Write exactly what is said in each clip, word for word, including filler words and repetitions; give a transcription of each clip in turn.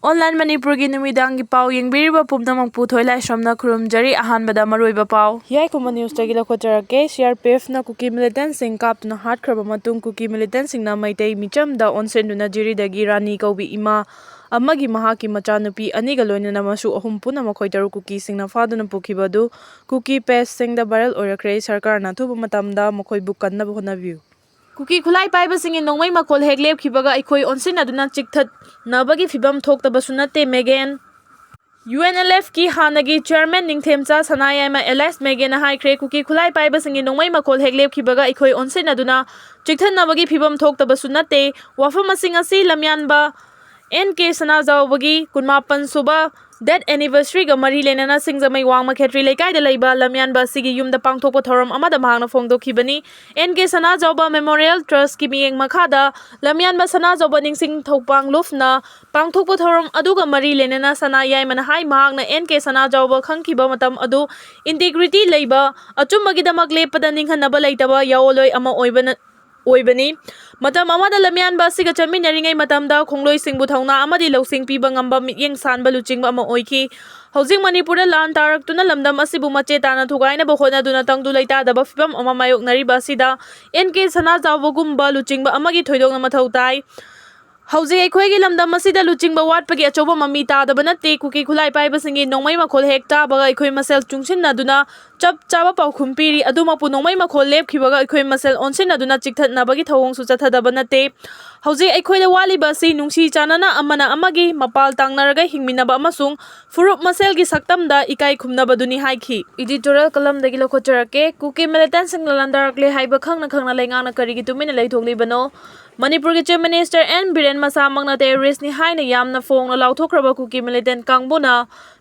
Online ꯃꯅꯤꯄꯨꯔꯒꯤ ꯅꯨꯃꯤꯗꯥꯡꯒꯤ ꯄꯥꯎ ꯌꯦꯡꯕꯤꯔꯤꯕ ꯄꯨꯝꯅꯃꯛꯄꯨ ꯊꯣꯏꯂꯥꯏꯁ꯭ꯔꯝꯅ ꯈꯨꯔꯨꯝꯖꯔꯤ꯫ ꯑꯍꯥꯟꯕꯗ ꯃꯔꯨꯑꯣꯏꯕ ꯄꯥꯎ꯫ ꯌꯥꯏꯈꯨꯝꯕ ꯅ꯭ꯌꯨꯁꯇꯒꯤ ꯂꯧꯈꯠꯆꯔꯛꯀꯦ꯫ ꯁꯤ ꯑꯥꯔ ꯄꯤ ꯑꯦꯐꯅ ꯀꯨꯀꯤ ꯃꯤꯂꯤꯇꯦꯟꯠꯁꯤꯡ ꯀꯥꯞꯇꯨꯅ ꯍꯥꯠꯈ꯭ꯔꯕ ꯃꯇꯨꯡ, ꯀꯨꯀꯤ ꯃꯤꯂꯤꯇꯦꯟꯠꯁꯤꯡꯅ ꯃꯩꯇꯩ ꯃꯤꯆꯝꯗ ꯑꯣꯟꯁꯤꯟꯗꯨꯅ ꯖꯤꯔꯤꯗꯒꯤ ꯔꯥꯅꯤ ꯀꯧꯕꯤ ꯏꯃꯥ ꯑꯃꯒꯤ ꯃꯍꯥꯛꯀꯤ ꯃꯆꯥꯅꯨꯄꯤ ꯑꯅꯤꯒ ꯂꯣꯏꯅꯅ ꯃꯁꯨ ꯑꯍꯨꯝ ꯄꯨꯟꯅ ꯃꯈꯣꯏ ꯇꯔꯨꯛ ꯀꯨꯀꯤꯁꯤꯡꯅ ꯐꯥꯗꯨꯅ ꯄꯨꯈꯤꯕ ꯑꯗꯨ ꯀꯨꯀꯤ ꯄꯦꯖꯁꯤꯡꯗ ꯚꯥꯏꯔꯦꯜ ꯑꯣꯏꯔꯛꯈ꯭ꯔꯦ꯫ ꯁꯔꯀꯥꯔꯅ ꯑꯊꯨꯕ ꯃꯇꯝꯗ ꯃꯈꯣꯏꯕꯨ ꯀꯟꯅꯕ ꯍꯣꯠꯅꯕꯤꯌꯨ꯫ ꯀꯨꯀꯤ ꯈꯨꯠꯂꯥꯏ ꯄꯥꯏꯕꯁꯤꯡꯒꯤ ꯅꯣꯡꯃꯩ ꯃꯈꯣꯜ ꯍꯦꯛ ꯂꯦꯞꯈꯤꯕꯒ ꯑꯩꯈꯣꯏ ꯑꯣꯟꯁꯤꯟꯅꯗꯨꯅ ꯆꯤꯛꯊꯠꯅꯕꯒꯤ ꯐꯤꯕꯝ ꯊꯣꯛꯇꯕꯁꯨ ꯅꯠꯇꯦ, ꯃꯦꯒꯦꯟ꯫ ꯌꯨ ꯑꯦꯟ ꯑꯦꯜ ꯑꯦꯐꯀꯤ ꯍꯥꯟꯅꯒꯤ ꯆꯤꯌꯔꯃꯦꯟ ꯅꯤꯡꯊꯦꯝꯆꯥ ꯁꯅꯥꯌꯥꯏꯃ ꯑꯦꯂꯥꯏꯁ ꯃꯦꯒꯦꯅ ꯍꯥꯏꯈ꯭ꯔꯦ, ꯀꯨꯀꯤ ꯈꯨꯠꯂꯥꯏ ꯄꯥꯏꯕꯁꯤꯡꯒꯤ ꯅꯣꯡꯃꯩ ꯃꯈꯣꯜ ꯍꯦꯛ ꯂꯦꯞꯈꯤꯕꯒ ꯑꯩꯈꯣꯏ ꯑꯣꯟꯁꯤꯟꯅꯗꯨꯅ ꯆꯤꯛꯊꯠꯅꯕꯒꯤ ꯐꯤꯕꯝ ꯊꯣꯛꯇꯕꯁꯨ ꯅꯠꯇꯦ꯫ ꯋꯥꯐꯝ ꯑꯁꯤꯡ ꯑꯁꯤ ꯂꯝꯌꯥꯟꯕ ꯑꯦꯟ ꯀꯦ ꯁꯅꯥꯖꯥꯎꯕꯒꯤ ꯀꯨꯟꯃꯥꯄꯟ ꯁꯨꯕ ꯗꯦꯠ ꯑꯦꯅꯤꯚꯔꯁꯔꯤꯒ ꯃꯔꯤ ꯂꯩꯅꯅ ꯁꯤꯡꯖꯃꯩ ꯋꯥꯡꯃ ꯈꯦꯇ꯭ꯔꯤ ꯂꯩꯀꯥꯏꯗ ꯂꯩꯕ ꯂꯝꯌꯥꯟꯕ ꯑꯁꯤꯒꯤ ꯌꯨꯝꯗ ꯄꯥꯡꯊꯣꯛꯄ ꯊꯧꯔꯝ ꯑꯃꯗ ꯃꯍꯥꯛꯅ ꯐꯣꯡꯗꯣꯛꯈꯤꯕꯅꯤ꯫ ꯑꯦꯟ ꯀꯦ ꯁꯅꯥꯖꯥꯎꯕ ꯃꯦꯃꯣꯔꯤꯌꯦꯜ ꯇ꯭ꯔꯁꯀꯤ ꯃꯤꯠꯌꯦꯡ ꯃꯈꯥꯗ ꯂꯝꯌꯥꯟꯕ ꯁꯅꯥꯖꯥꯎꯕ ꯅꯤꯡꯁꯤꯡ ꯊꯧꯄꯥꯡ ꯂꯨꯞꯅ ꯄꯥꯡꯊꯣꯛꯄ ꯊꯧꯔꯝ ꯑꯗꯨꯒ ꯃꯔꯤ ꯂꯩꯅꯅ ꯁꯅꯥ ꯌꯥꯏꯃꯅ ꯍꯥꯏ, ꯃꯍꯥꯛꯅ ꯑꯦꯟ ꯀꯦ ꯁꯅꯥꯖꯥꯎꯕ ꯈꯪꯈꯤꯕ ꯃꯇꯝ ꯑꯗꯨ ꯏꯟꯇꯤꯒ꯭ꯔꯤꯇꯤ ꯂꯩꯕ, ꯑꯆꯨꯝꯕꯒꯤꯗꯃꯛ ꯂꯦꯞꯄꯗ ꯅꯤꯡꯍꯟꯅꯕ ꯂꯩꯇꯕ ꯌꯥꯑꯣꯟꯂꯣꯏ ꯑꯃ ꯑꯣꯏꯕꯅ, ꯑꯣꯏꯕꯅꯤ꯫ ꯃꯇꯝ ꯑꯃꯗ ꯂꯝꯌꯥꯟꯕ ꯑꯁꯤꯒ ꯆꯠꯃꯤꯟꯅꯔꯤꯉꯩ ꯃꯇꯝꯗ ꯈꯣꯡꯂꯣꯏꯁꯤꯡꯕꯨ ꯊꯧꯅꯥ ꯑꯃꯗꯤ ꯂꯧꯁꯤꯡ ꯄꯤꯕ ꯉꯝꯕ ꯃꯤꯠꯌꯦꯡ ꯁꯥꯟꯕ ꯂꯨꯆꯤꯡꯕ ꯑꯃ ꯑꯣꯏꯈꯤ꯫ ꯍꯧꯖꯤꯛ ꯃꯅꯤꯄꯨꯔꯗ ꯂꯥꯟ ꯇꯥꯔꯛꯇꯨꯅ ꯂꯝꯗꯝ ꯑꯁꯤꯕꯨ ꯃꯆꯦ ꯇꯥꯅ ꯊꯨꯒꯥꯏꯅꯕ ꯍꯣꯠꯅꯗꯨꯅ ꯇꯪꯗꯨ ꯂꯩꯇꯥꯗꯕ ꯐꯤꯕꯝ ꯑꯃ ꯃꯥꯌꯣꯛꯅꯔꯤꯕ ꯑꯁꯤꯗ ꯑꯦꯟ ꯀꯦ ꯁꯅꯥꯖꯥꯎꯕꯒꯨꯝꯕ ꯂꯨꯆꯤꯡꯕ ꯑꯃꯒꯤ ꯊꯣꯏꯗꯣꯛꯅ ꯃꯊꯧ ꯇꯥꯏ꯫ ꯍꯧꯖꯤꯛ ꯑꯩꯈꯣꯏꯒꯤ ꯂꯝꯗꯝ ꯑꯁꯤꯗ ꯂꯨꯆꯤꯡꯕ ꯋꯥꯠꯄꯒꯤ ꯑꯆꯧꯕ ꯃꯃꯤ ꯇꯥꯗꯕ ꯅꯠꯇꯦ꯫ ꯀꯨꯀꯤ ꯈꯨꯠꯂꯥꯏ ꯄꯥꯏꯕꯁꯤꯡꯒꯤ ꯅꯣꯡꯃꯩ ꯃꯈꯣꯜ ꯍꯦꯛ ꯇꯥꯕꯒ ꯑꯩꯈꯣꯏ ꯃꯁꯦꯜ ꯆꯨꯡꯁꯤꯟꯅꯗꯨꯅ ꯆꯞ ꯆꯥꯕ ꯄꯥꯎꯈꯨꯝ ꯄꯤꯔꯤ꯫ ꯑꯗꯨꯃꯛꯄꯨ ꯅꯣꯡꯃꯩ ꯃꯈꯣꯜ ꯂꯦꯞꯈꯤꯕꯒ ꯑꯩꯈꯣꯏ ꯃꯁꯦꯜ ꯑꯣꯟꯁꯤꯟꯅꯗꯨꯅ ꯆꯤꯛꯊꯠꯅꯕꯒꯤ ꯊꯧꯑꯣꯡꯁꯨ ꯆꯠꯊꯗꯕ ꯅꯠꯇꯦ꯫ ꯍꯧꯖꯤꯛ ꯑꯩꯈꯣꯏꯗ ꯋꯥꯠꯂꯤꯕ ꯑꯁꯤ ꯅꯨꯡꯁꯤ ꯆꯥꯟꯅꯅ ꯑꯃꯅ ꯑꯃꯒꯤ ꯃꯄꯥꯜ ꯇꯥꯡꯅꯔꯒ ꯍꯤꯡꯃꯤꯟꯅꯕ ꯑꯃꯁꯨꯡ ꯐꯨꯔꯨꯞ ꯃꯁꯦꯜꯒꯤ ꯁꯛꯇꯝꯗ ꯏꯀꯥꯏ ꯈꯨꯝꯅꯕꯗꯨꯅꯤ ꯍꯥꯏꯈꯤ꯫ Editorial ꯀꯂꯝꯗꯒꯤ ꯂꯧꯈꯠꯆꯔꯛꯀꯦ꯫ ꯀꯨꯀꯤ ꯃꯤꯂꯤꯇꯦꯟꯠꯁꯤꯡꯅ ꯂꯥꯟꯗꯥꯔꯛꯂꯦ ꯍꯥꯏꯕ ꯈꯪꯅ ꯈꯪꯅ ꯂꯩꯉꯥꯛꯅ ꯀꯔꯤꯒꯤ ꯇꯨꯃꯤꯟꯅ ꯂꯩꯊꯣꯛꯂꯤꯕꯅꯣ? ꯃꯅꯤꯄꯨꯔꯒꯤ Chief Minister ꯑꯦꯟ ꯕꯤꯔꯦꯟ ꯃꯁꯥꯃꯛꯅ terroristꯅꯤ ꯍꯥꯏꯅ ꯌꯥꯝꯅ ꯐꯣꯡꯅ ꯂꯥꯎꯊꯣꯛꯈ꯭ꯔꯕ ꯀꯨꯀꯤ ꯃꯤꯂꯤꯇꯦꯟꯠ ꯀꯥꯡꯕꯨꯅ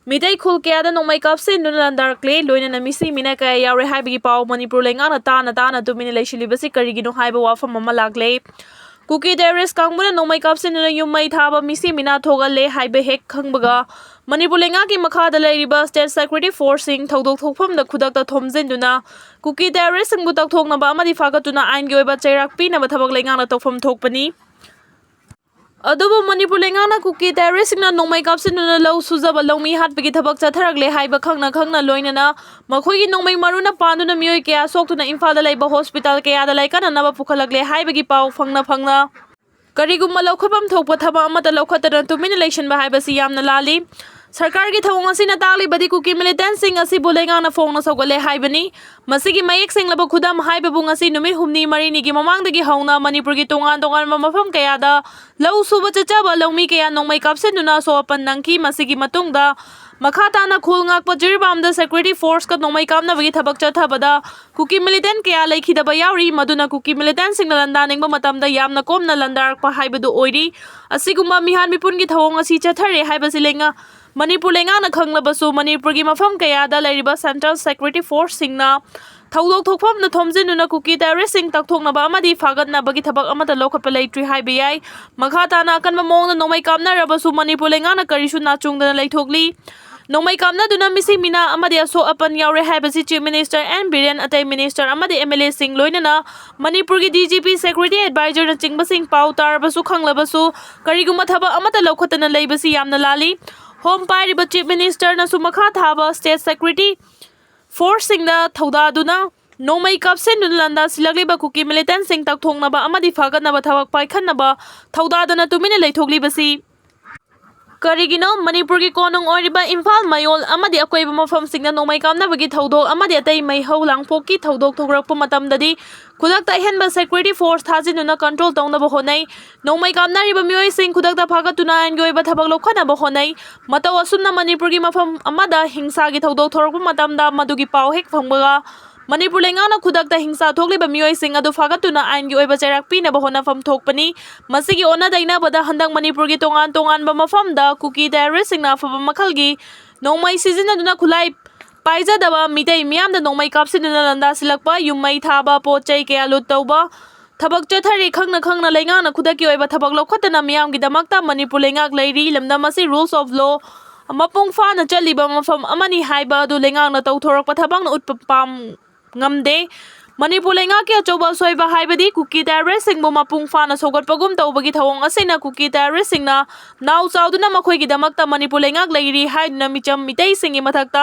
ꯃꯤꯇꯩ ꯈꯨꯜ ꯀꯌꯥꯗ ꯅꯣꯡꯃꯩ ꯀꯥꯞꯁꯤꯟꯗꯨꯅ ꯂꯥꯟꯗꯥꯔꯛꯂꯦ, ꯂꯣꯏꯅꯅ ꯃꯤꯁꯤ ꯃꯤꯅꯥ ꯀꯌꯥ ꯌꯥꯎꯔꯦ ꯍꯥꯏꯕꯒꯤ ꯄꯥꯎ ꯃꯅꯤꯄꯨꯔ ꯂꯩꯉꯥꯛꯅ ꯇꯥꯅ ꯇꯥꯅ ꯇꯨꯃꯤꯟꯅ ꯂꯩꯁꯤꯜꯂꯤꯕꯁꯤ ꯀꯔꯤꯒꯤꯅꯣ ꯍꯥꯏꯕ ꯋꯥꯐꯝ ꯑꯃ ꯂꯥꯛꯂꯦ꯫ ꯀꯨꯀꯤ terrorist ꯀꯥꯡꯕꯨꯅ ꯅꯣꯡꯃꯩ ꯀꯥꯞꯁꯤꯟꯗꯨꯅ ꯌꯨꯝ ꯃꯩ ꯊꯥꯕ, ꯃꯤꯁꯤ ꯃꯤꯅꯥ ꯊꯣꯛꯍꯜꯂꯦ ꯍꯥꯏꯕ ꯍꯦꯛ ꯈꯪꯕꯒ ꯃꯅꯤꯄꯨꯔ ꯂꯩꯉꯥꯛꯀꯤ ꯃꯈꯥꯗ ꯂꯩꯔꯤꯕ state security forceꯁꯤꯡ ꯊꯧꯗꯣꯛ ꯊꯣꯛꯐꯝꯗ ꯈꯨꯗꯛꯇ ꯊꯣꯝꯖꯤꯟꯗꯨꯅ ꯀꯨꯀꯤ terroristꯁꯤꯡꯕꯨ ꯇꯛꯊꯣꯛꯅꯕ ꯑꯃꯗꯤ ꯐꯥꯒꯠꯇꯨꯅ ꯑꯥꯏꯟꯒꯤ ꯑꯣꯏꯕ ꯆꯩꯔꯥꯛ ꯄꯤꯅꯕ ꯊꯕꯛ ꯂꯩꯉꯥꯛꯅ ꯇꯧꯐꯝ ꯊꯣꯛꯄꯅꯤ꯫ ꯑꯗꯨꯕꯨ ꯃꯅꯤꯄꯨꯔ ꯂꯩꯉꯥꯛꯅ ꯀꯨꯀꯤ ꯇꯦꯔꯣꯔꯤꯁꯁꯤꯡꯅ ꯅꯣꯡꯃꯩ ꯀꯥꯞꯁꯤꯟꯗꯨꯅ ꯂꯧ ꯁꯨꯖꯕ ꯂꯧꯃꯤ ꯍꯥꯠꯄꯒꯤ ꯊꯕꯛ ꯆꯠꯊꯔꯛꯂꯦ ꯍꯥꯏꯕ ꯈꯪꯅ ꯈꯪꯅ ꯂꯣꯏꯅꯅ ꯃꯈꯣꯏꯒꯤ ꯅꯣꯡꯃꯩ ꯃꯔꯨꯅ ꯄꯥꯟꯗꯨꯅ ꯃꯤꯑꯣꯏ ꯀꯌꯥ ꯁꯣꯛꯇꯨꯅ ꯏꯝꯐꯥꯜꯗ ꯂꯩꯕ ꯍꯣꯁꯄꯤꯇꯥꯜ ꯀꯌꯥꯗ ꯂꯥꯏꯀꯠꯅꯅꯕ ꯄꯨꯈꯠꯂꯛꯂꯦ ꯍꯥꯏꯕꯒꯤ ꯄꯥꯎ ꯐꯪꯅ ꯐꯪꯅ ꯀꯔꯤꯒꯨꯝꯕ ꯂꯧꯈꯠꯐꯝ ꯊꯣꯛꯄ ꯊꯕꯛ ꯑꯃꯠꯇ ꯂꯧꯈꯠꯇꯅ ꯇꯨꯃꯤꯟꯅ ꯂꯩꯁꯤꯟꯕ ꯍꯥꯏꯕꯁꯤ ꯌꯥꯝꯅ ꯂꯥꯜꯂꯤ꯫ ꯁꯔꯀꯥꯔꯒꯤ ꯊꯧꯑꯣꯡ ꯑꯁꯤꯅ ꯇꯥꯛꯂꯤꯕꯗꯤ ꯀꯨꯀꯤ ꯃꯤꯂꯤꯇꯦꯟꯁꯤꯡ ꯑꯁꯤꯕꯨ ꯂꯩꯉꯥꯛꯅ ꯐꯣꯡꯅ ꯁꯧꯒꯠꯂꯦ ꯍꯥꯏꯕꯅꯤ꯫ ꯃꯁꯤꯒꯤ ꯃꯌꯦꯛ ꯁꯦꯡꯂꯕ ꯈꯨꯗꯝ ꯍꯥꯏꯕꯕꯨ ꯉꯁꯤ ꯅꯨꯃꯤꯠ ꯍꯨꯝꯅꯤ ꯃꯔꯤꯅꯤꯒꯤ ꯃꯃꯥꯡꯗꯒꯤ ꯍꯧꯅ ꯃꯅꯤꯄꯨꯔꯒꯤ ꯇꯣꯉꯥꯟ ꯇꯣꯉꯥꯟꯕ ꯃꯐꯝ ꯀꯌꯥꯗ ꯂꯧ ꯁꯨꯕ ꯆꯠꯆꯕ ꯂꯧꯃꯤ ꯀꯌꯥ ꯅꯣꯡꯃꯩ ꯀꯥꯞꯁꯤꯟꯗꯨꯅ ꯑꯁꯣꯛ ꯑꯄꯟ ꯅꯪꯈꯤ꯫ ꯃꯁꯤꯒꯤ ꯃꯇꯨꯡꯗ ꯃꯈꯥ ꯇꯥꯅ ꯈꯨꯜ ꯉꯥꯛꯄ ꯖꯤꯔꯤꯕꯥꯝꯗ ꯁꯦꯀ꯭ꯌꯨꯔꯤꯇꯤ ꯐꯣꯔꯁꯀ ꯅꯣꯡꯃꯩ ꯀꯥꯞꯅꯕꯒꯤ ꯊꯕꯛ ꯆꯠꯊꯕꯗ ꯀꯨꯀꯤ ꯃꯤꯂꯤꯇꯦꯟ ꯀꯌꯥ ꯂꯩꯈꯤꯗꯕ ꯌꯥꯎꯔꯤ, ꯃꯗꯨꯅ ꯀꯨꯀꯤ ꯃꯤꯂꯤꯇꯦꯟꯁꯤꯡꯅ ꯂꯥꯟꯗꯥꯅꯤꯡꯕ ꯃꯇꯝꯗ ꯌꯥꯝꯅ ꯀꯣꯝꯅ ꯂꯥꯟꯗꯥꯔꯛꯄ ꯍꯥꯏꯕꯗꯨ ꯑꯣꯏꯔꯤ꯫ ꯑꯁꯤꯒꯨꯝꯕ ꯃꯤꯍꯥꯠ ꯃꯤꯄꯨꯟꯒꯤ ꯊꯧꯑꯣꯡ ꯑꯁꯤ ꯆꯠꯊꯔꯦ ꯍꯥꯏꯕꯁꯤ ꯂꯩꯉꯥꯛ ꯃꯅꯤꯄꯨꯔ ꯂꯩꯉꯥꯛꯅ ꯈꯪꯂꯕꯁꯨ ꯃꯅꯤꯄꯨꯔꯒꯤ ꯃꯐꯝ ꯀꯌꯥꯗ ꯂꯩꯔꯤꯕ ꯁꯦꯟꯇ꯭ꯔꯦꯜ ꯁꯦꯀ꯭ꯌꯨꯔꯤꯇꯤ ꯐꯣꯔꯁꯁꯤꯡꯅ ꯊꯧꯗꯣꯛ ꯊꯣꯛꯐꯝꯗ ꯊꯣꯝꯖꯤꯟꯗꯨꯅ ꯀꯨꯀꯤ ꯇꯦꯔꯣꯔꯤꯁꯁꯤꯡ ꯇꯛꯊꯣꯛꯅꯕ ꯑꯃꯗꯤ ꯐꯥꯒꯠꯅꯕꯒꯤ ꯊꯕꯛ ꯑꯃꯠꯇ ꯂꯧꯈꯠꯄ ꯂꯩꯇ꯭ꯔꯤ ꯍꯥꯏꯕ ꯌꯥꯏ꯫ ꯃꯈꯥ ꯇꯥꯅ ꯑꯀꯟꯕ ꯃꯑꯣꯡꯗ ꯅꯣꯡꯃꯩ ꯀꯥꯞꯅꯔꯕꯁꯨ ꯃꯅꯤꯄꯨꯔ ꯂꯩꯉꯥꯛꯅ ꯀꯔꯤꯁꯨ ꯅꯥꯆꯨꯡꯗꯅ ꯂꯩꯊꯣꯛꯂꯤ꯫ ꯅꯣꯡꯃꯩ ꯀꯥꯞꯅꯗꯨꯅ ꯃꯤꯁꯤ ꯃꯤꯅꯥ ꯑꯃꯗꯤ ꯑꯁꯣꯛ ꯑꯄꯟ ꯌꯥꯎꯔꯦ ꯍꯥꯏꯕꯁꯤ ꯆꯤꯐ ꯃꯤꯅꯤꯁꯇꯔ ꯑꯦꯟ ꯕꯤꯔꯦꯟ, ꯑꯇꯩ ꯃꯤꯅꯤꯁꯇꯔ ꯑꯃꯗꯤ ꯑꯦꯝ ꯑꯦꯜ ꯑꯦꯁꯤꯡ ꯂꯣꯏꯅꯅ ꯃꯅꯤꯄꯨꯔꯒꯤ ꯗꯤ ꯖꯤ ꯄꯤ, ꯁꯦꯀ꯭ꯌꯨꯔꯤꯇꯤ ꯑꯦꯗꯚꯥꯏꯖꯔꯅꯆꯤꯡꯕꯁꯤꯡ ꯄꯥꯎ ꯇꯥꯔꯕꯁꯨ ꯈꯪꯂꯕꯁꯨ ꯀꯔꯤꯒꯨꯝꯕ ꯊꯕꯛ ꯑꯃꯠꯇ ꯂꯧꯈꯠꯇꯅ ꯂꯩꯕꯁꯤ ꯌꯥꯝꯅ ꯂꯥꯜꯂꯤ꯫ ꯍꯣꯝ ꯄꯥꯏꯔꯤꯕ ꯆꯤꯐ ꯃꯤꯅꯤꯁꯇꯔꯅꯁꯨ ꯃꯈꯥ ꯊꯥꯕ ꯁ꯭ꯇꯦꯠ ꯁꯦꯀ꯭ꯌꯨꯔꯤꯇꯤ ꯐꯣꯔꯁꯁꯤꯡꯗ ꯊꯧꯗꯥꯗꯨꯅ ꯅꯣꯡꯃꯩ ꯀꯥꯞꯁꯤꯟꯗꯨꯅ ꯂꯥꯟꯗꯥꯁꯤꯜꯂꯛꯂꯤꯕ ꯀꯨꯀꯤ ꯃꯤꯂꯤꯇꯦꯟꯁꯤꯡ ꯇꯛꯊꯣꯛꯅꯕ ꯑꯃꯗꯤ ꯐꯥꯒꯠꯅꯕ ꯊꯕꯛ ꯄꯥꯏꯈꯠꯅꯕ ꯊꯧꯗꯥꯗꯨꯅ ꯇꯨꯃꯤꯟꯅ ꯂꯩꯊꯣꯛꯂꯤꯕꯁꯤ ꯀꯔꯤꯒꯤꯅꯣ? ꯃꯅꯤꯄꯨꯔꯒꯤ ꯀꯣꯅꯨꯡ ꯑꯣꯏꯔꯤꯕ ꯏꯝꯐꯥꯜ, ꯃꯌꯣꯜ ꯑꯃꯗꯤ ꯑꯀꯣꯏꯕ ꯃꯐꯝꯁꯤꯡꯗ ꯅꯣꯡꯃꯩ ꯀꯥꯞꯅꯕꯒꯤ ꯊꯧꯗꯣꯛ ꯑꯃꯗꯤ ꯑꯇꯩ ꯃꯩꯍꯧ ꯂꯥꯡꯄꯣꯛꯀꯤ ꯊꯧꯗꯣꯛ ꯊꯣꯛꯂꯛꯄ ꯃꯇꯝꯗꯗꯤ ꯈꯨꯗꯛꯇ ꯑꯍꯦꯟꯕ ꯁꯦꯀ꯭ꯌꯨꯔꯤꯇꯤ ꯐꯣꯔꯁ ꯊꯥꯖꯤꯟꯗꯨꯅ ꯀꯟꯇ꯭ꯔꯣꯜ ꯇꯧꯅꯕ ꯍꯣꯠꯅꯩ꯫ ꯅꯣꯡꯃꯩ ꯀꯥꯞꯅꯔꯤꯕ ꯃꯤꯑꯣꯏꯁꯤꯡ ꯈꯨꯗꯛꯇ ꯐꯥꯒꯠꯇꯨꯅ ꯑꯥꯏꯟꯒꯤ ꯑꯣꯏꯕ ꯊꯕꯛ ꯂꯧꯈꯠꯅꯕ ꯍꯣꯠꯅꯩ꯫ ꯃꯇꯧ ꯑꯁꯨꯝꯅ ꯃꯅꯤꯄꯨꯔꯒꯤ ꯃꯐꯝ ꯑꯃꯗ ꯍꯤꯡꯁꯥꯒꯤ ꯊꯧꯗꯣꯛ ꯊꯣꯛꯂꯛꯄ ꯃꯇꯝꯗ ꯃꯗꯨꯒꯤ ꯄꯥꯎ ꯍꯦꯛ ꯐꯪꯕꯒ ꯃꯅꯤꯄꯨꯔ ꯂꯩꯉꯥꯛꯅ ꯈꯨꯗꯛꯇ ꯍꯤꯡꯁꯥ ꯊꯣꯛꯂꯤꯕ ꯃꯤꯑꯣꯏꯁꯤꯡ ꯑꯗꯨ ꯐꯥꯒꯠꯇꯨꯅ ꯑꯥꯏꯟꯒꯤ ꯑꯣꯏꯕ ꯆꯩꯔꯥꯛ ꯄꯤꯅꯕ ꯍꯣꯠꯅꯐꯝ ꯊꯣꯛꯄꯅꯤ꯫ ꯃꯁꯤꯒꯤ ꯑꯣꯟꯅ ꯇꯩꯅꯕꯗ ꯍꯟꯗꯛ ꯃꯅꯤꯄꯨꯔꯒꯤ ꯇꯣꯉꯥꯟ ꯇꯣꯉꯥꯟꯕ ꯃꯐꯝꯗ ꯀꯨꯀꯤ ꯇꯦꯔꯣꯔꯤꯁꯁꯤꯡꯅ ꯑꯐꯕ ꯃꯈꯜꯒꯤ ꯅꯣꯡꯃꯩ ꯁꯤꯖꯤꯟꯅꯗꯨꯅ ꯈꯨꯠꯂꯥꯏ ꯄꯥꯏꯖꯗꯕ ꯃꯤꯇꯩ ꯃꯤꯌꯥꯝꯗ ꯅꯣꯡꯃꯩ ꯀꯥꯞꯁꯤꯟꯗꯨꯅ ꯂꯥꯟꯗꯥꯁꯤꯜꯂꯛꯄ, ꯌꯨꯝ ꯃꯩ ꯊꯥꯕ, ꯄꯣꯠ ꯆꯩ ꯀꯌꯥ ꯂꯨꯠ ꯇꯧꯕ ꯊꯕꯛ ꯆꯠꯊꯔꯤ꯫ ꯈꯪꯅ ꯈꯪꯅ ꯂꯩꯉꯥꯛꯅ ꯈꯨꯗꯛꯀꯤ ꯑꯣꯏꯕ ꯊꯕꯛ ꯂꯧꯈꯠꯇꯅ ꯃꯤꯌꯥꯝꯒꯤꯗꯃꯛꯇ ꯃꯅꯤꯄꯨꯔ ꯂꯩꯉꯥꯛ ꯂꯩꯔꯤ꯫ ꯂꯝꯗꯝ ꯑꯁꯤ ꯔꯨꯜꯁ ꯑꯣꯐ ꯂꯣ ꯃꯄꯨꯡ ꯐꯥꯅ ꯆꯠꯂꯤꯕ ꯃꯐꯝ ꯑꯃꯅꯤ ꯍꯥꯏꯕ ꯑꯗꯨ ꯂꯩꯉꯥꯛꯅ ꯇꯧꯊꯣꯔꯛꯄ ꯊꯕꯛꯅ ꯎꯠꯄ ꯄꯥꯝ ꯉꯝꯗꯦ꯫ ꯃꯅꯤꯄꯨꯔ ꯂꯩꯉꯥꯛꯀꯤ ꯑꯆꯧꯕ ꯑꯁꯣꯏꯕ ꯍꯥꯏꯕꯗꯤ ꯀꯨꯀꯤ terroristꯁꯤꯡꯕꯨ ꯃꯄꯨꯡ ꯐꯥꯅ ꯁꯧꯒꯠꯄꯒꯨꯝ ꯇꯧꯕꯒꯤ ꯊꯧꯑꯣꯡ ꯑꯁꯤꯅ ꯀꯨꯀꯤ terroristꯁꯤꯡꯅ ꯅꯥꯎ ꯆꯥꯎꯗꯨꯅ ꯃꯈꯣꯏꯒꯤꯗꯃꯛꯇ ꯃꯅꯤꯄꯨꯔ ꯂꯩꯉꯥꯛ ꯂꯩꯔꯤ ꯍꯥꯏꯗꯨꯅ ꯃꯤꯆꯝ ꯃꯤꯇꯩꯁꯤꯡꯒꯤ ꯃꯊꯛꯇ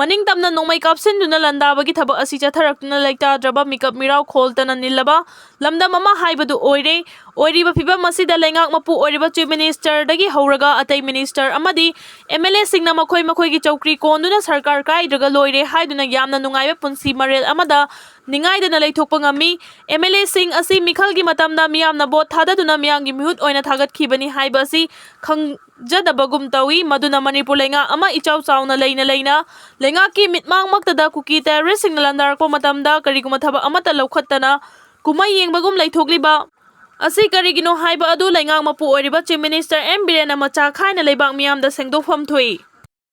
ꯃꯅꯤꯡ ꯇꯝꯅ ꯅꯣꯡꯃꯩ ꯀꯥꯞꯁꯤꯟꯗꯨꯅ ꯂꯥꯟꯗꯥꯕꯒꯤ ꯊꯕꯛ ꯑꯁꯤ ꯆꯠꯊꯔꯛꯇꯨꯅ ꯂꯩꯇꯥꯗ꯭ꯔꯕ ꯃꯤꯀꯞ ꯃꯤꯔꯥꯎ ꯈꯣꯜꯇꯅ ꯅꯤꯜꯂꯕ ꯂꯝꯗꯝ ꯑꯃ ꯍꯥꯏꯕꯗꯨ ꯑꯣꯏꯔꯦ꯫ ꯑꯣꯏꯔꯤꯕ ꯐꯤꯕꯝ ꯑꯁꯤꯗ ꯂꯩꯉꯥꯛ ꯃꯄꯨ ꯑꯣꯏꯔꯤꯕ Chief Ministerꯗꯒꯤ ꯍꯧꯔꯒ ꯑꯇꯩ minister ꯑꯃꯗꯤ MLAꯁꯤꯡꯅ ꯃꯈꯣꯏ ꯃꯈꯣꯏꯒꯤ ꯆꯧꯀ꯭ꯔꯤ ꯀꯣꯟꯗꯨꯅ ꯁꯔꯀꯥꯔ ꯀꯥꯏꯗ꯭ꯔꯒ ꯂꯣꯏꯔꯦ ꯍꯥꯏꯗꯨꯅ ꯌꯥꯝꯅ ꯅꯨꯡꯉꯥꯏꯕ ꯄꯨꯟꯁꯤ ꯃꯔꯦꯜ ꯑꯃꯗ ꯅꯤꯡꯉꯥꯏꯗꯅ ꯂꯩꯊꯣꯛꯄ ꯉꯝꯃꯤ꯫ MLAꯁꯤꯡ ꯑꯁꯤ ꯃꯤꯈꯜꯒꯤ ꯃꯇꯝꯗ ꯃꯤꯌꯥꯝꯅ vote ꯊꯥꯗꯗꯨꯅ ꯃꯤꯌꯥꯝꯒꯤ ꯃꯤꯍꯨꯠ ꯑꯣꯏꯅ ꯊꯥꯒꯠꯈꯤꯕꯅꯤ ꯍꯥꯏꯕ ꯑꯁꯤ ꯈꯪꯖꯗꯕꯒꯨꯝ ꯇꯧꯏ꯫ ꯃꯗꯨꯅ ꯃꯅꯤꯄꯨꯔ ꯂꯩꯉꯥꯛ ꯑꯃ ꯏꯆꯥꯎ ꯆꯥꯎꯅ ꯂꯩꯅ ꯂꯩꯅ ꯂꯩꯉꯥꯛꯀꯤ ꯃꯤꯠꯃꯥꯡꯃꯛꯇꯗ ꯀꯨꯀꯤ terroristꯁꯤꯡꯅ ꯂꯥꯟꯗꯥꯔꯛꯄ ꯃꯇꯝꯗ ꯀꯔꯤꯒꯨꯝꯕ ꯊꯕꯛ ꯑꯃꯠꯇ ꯂꯧꯈꯠꯇꯅ ꯀꯨꯝꯍꯩ ꯌꯦꯡꯕꯒꯨꯝ ꯂꯩꯊꯣꯛꯂꯤꯕ ꯑꯁꯤ ꯀꯔꯤꯒꯤꯅꯣ ꯍꯥꯏꯕ ꯑꯗꯨ ꯂꯩꯉꯥꯛ ꯃꯄꯨ ꯑꯣꯏꯔꯤꯕ Chief Minister ꯑꯦꯝ ꯕꯤꯔꯦꯟꯅ ꯃꯆꯥ ꯈꯥꯏꯅ ꯂꯩꯕꯥꯛ ꯃꯤꯌꯥꯝꯗ ꯁꯦꯡꯗꯣꯛꯐꯝ ꯊꯣꯛꯏ꯫